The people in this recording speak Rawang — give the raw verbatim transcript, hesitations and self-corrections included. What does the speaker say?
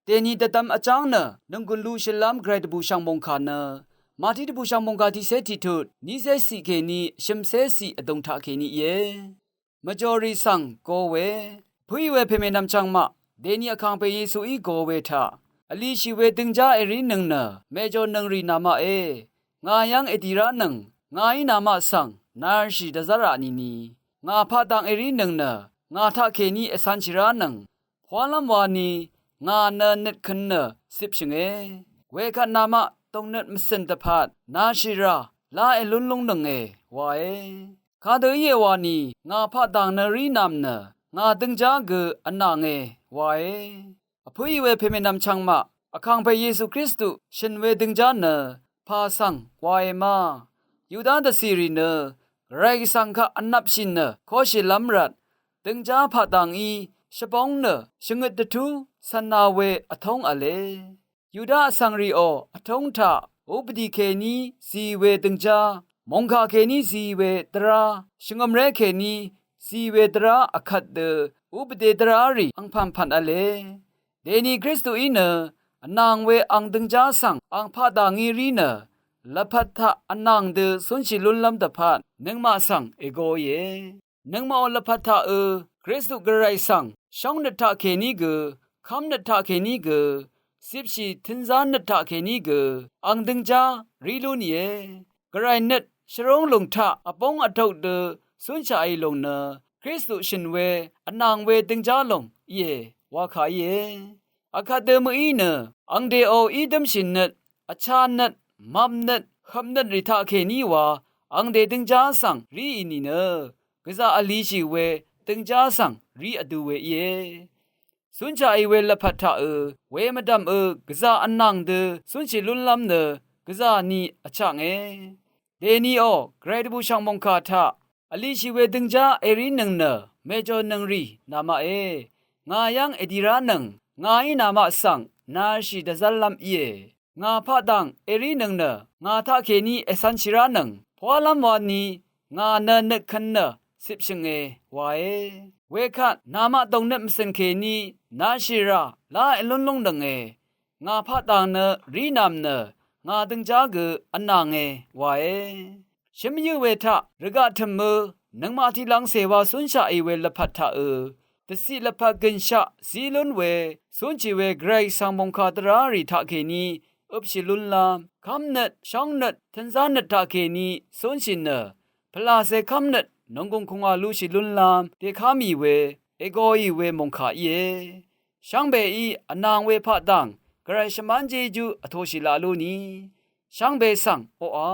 Dèni dvdvm vjáng nø nònggùn lushìlv́m gvray dvbùshv̀ng mòngkà nø, Màtí dvbùshv̀ng mòngkà tiqcé tiqtut, nícé ciq kèní shø̀mcé ciq vdùng taqkèní íe. Mvjòrì svng go we, pǿì we pèmènvm chvngmaq, dèni vkàngpè Yesuí go we taq, vlishì we døngjá èrínøng nø mèjònøng rì namaqe. Ngà yv́ng èdì ránøng, ngàí namaq svng narshì dvzv́rà nìni, ngà paqdang èrínøng nø ngà taqkèní ècv̄nshì ránøng, pwálv́m wani ngà nø nøtkøn nø cipshø̀nge. Wekvt namaq dòngnøt mvcø̀n dvpvt nashìrà lá èlún lúngnønge wae. Kadø íe wani ngà paqdang nø rí nv̀m nø ngà døngjá gø vnànge wae. Vpǿì we pèmènvm chvngmaq, vkàngpè Yesu Kristu shø̀n we døngjá nø pà svng wae ma. Yuda dvcìrì nø gvray svng kaq vnvpshì nø koshìlv́m rvt, døngjá paqdangí shvbóng nø shvngøt dvtú cv̄na we vtóng v̄le. Yuda vsvng rìò vtóng taq, upadi kèní zì we døngjá, mòngkà kèní zì we dvrá, shvngø̀mré kèní zì we dvrá vkvt dø, upadi dvrá rì angpv̀npv̀n v̄le. Dèni Kristuí nø vnàng we ang døngjá svng ang paqdangí rí nø, lvpat taq vnàng dø cúnshì lúnlv́m dvpvt nøngmaq svng ègoìe. Nøngmaqò lvpat taqø Kristu gvray svng shóngnøt taqkèní gø, kv́mnøt taqkèní gø, cipshì tønzánøt taqkèní gø, ang døngjá rí lú nìe. Gvray nøt shvrúng lùng taq vbóng vtok dø cúnshaqì lùng nø, Kristu shø̀n we vnàng we døngjá lùng íe, wa kà íe. Akvt dø mø̀í nø, angdèò í dǿmshì nøt, vchá nøt, mvp nøt, høp nøt rì taqkèní wa, angdè døngjá svng ríì nìnø, gvzà vlishì we døngjá svng rí vdu we íe. Cúnshaqì we lvpat taqø, we mvdv̀mø gvzà vnàng dø cúnshì lúnlv́m nø, gvzà ni vchaknge. Dèniò, gvray dvbùshv̀ng mòngkà taq vlishì we døngjá èrínøng nø mèjònøng rì namaqe. Ngà yv́ng èdì ránøng, ngàí namaq svng narshì dvzv́llv́m íe. Ngà paqdàng èrínøng nø ngà taqkèní ècv̄nshì ránøng, pwálv́m wani ngà nø nøtkøn nø cipshø̀nge wae. Wekvt namaq dòngnøt mvcø̀n kèní narshìrà lá èlún lúngnønge. Ngà paqdàng nø rí nv̀m nø ngà døngjá gø vnànge wae. Shǿmyǿ we taq rvgaq tø̀mø nøngmaq tiqlangcè wa cúnshaqì we lvpat taqø, dvciq lvpat gø̀nshaq zí lún we cúnshì we gvray svng mòngkà dvrá rì taqkèní øpshì lúnlv́m, kv́mnøt, shóngnøt, tønzánøt taqkèní cúnshì nø, pvlàcè kv́mnøt nònggùng kùngwà lushì lúnlv́m dèká mì we, ègoì we mòngkà íe. Shvngbeí vnàng we paqdàng gvray shvmán jejú vtoshì laq lú ni, shvngbe svng oqà